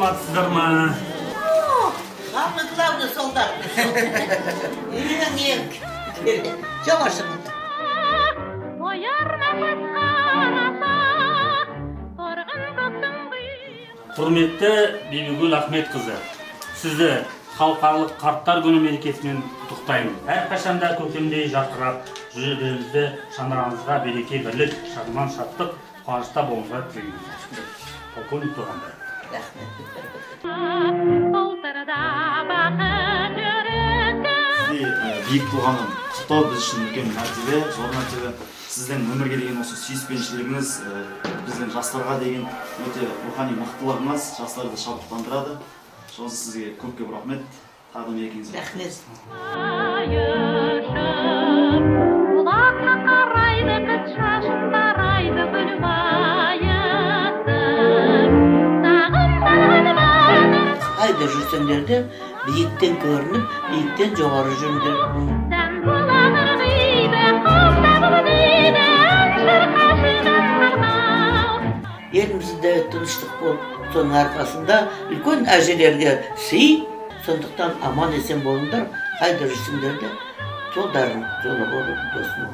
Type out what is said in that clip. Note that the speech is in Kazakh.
Саламатсыздар ма? Самый главный солдат пришел. Ең, ең. Жоғарсың. Оярма қараса, торғын көктің. Құрметті Бибігүл Ахметқызы, сізді Халықаралық қарттар күні мерекесімен құттықтаймын. Әрқашанда көктемдей жарқырап жүре беріңізді, шаңырағыңызға береке, бірлік, шадыман шаттық, қуанышта болуыңызға тілеймін. Полковник Тоғанбаев. Рахмет. Былтырда бақыт жүректі. Сізде биік тұлғаны құттықтау біз үшін үлкен мәртебе, зор мәртебе. Сіздің өмірге деген осы сүйіспеншілігіңіз, біздің жастарға деген өте рухани мықтылығыңыз жастарды шабыттандырады. Сосын сізге көп көп рахмет. Тағы да мерекеңізбен. Рахмет. Ұшып бұлаққа қарайды, қыз шашын тарайды, гүл майысып сағынған. Қайда жүрсеңдер де, биіктен көрініп, биіктен жоғары жүріңдер. Сән бұлақ ырғиды, құстар дейді, ән шырқашыдан сарқау. Елімізде тыныштық болып, соның арқасында үлкен әжелерге сый, сондықтан аман есен болыңдар, қайда жүрсеңдер де, жолдарың жолы болып болсын.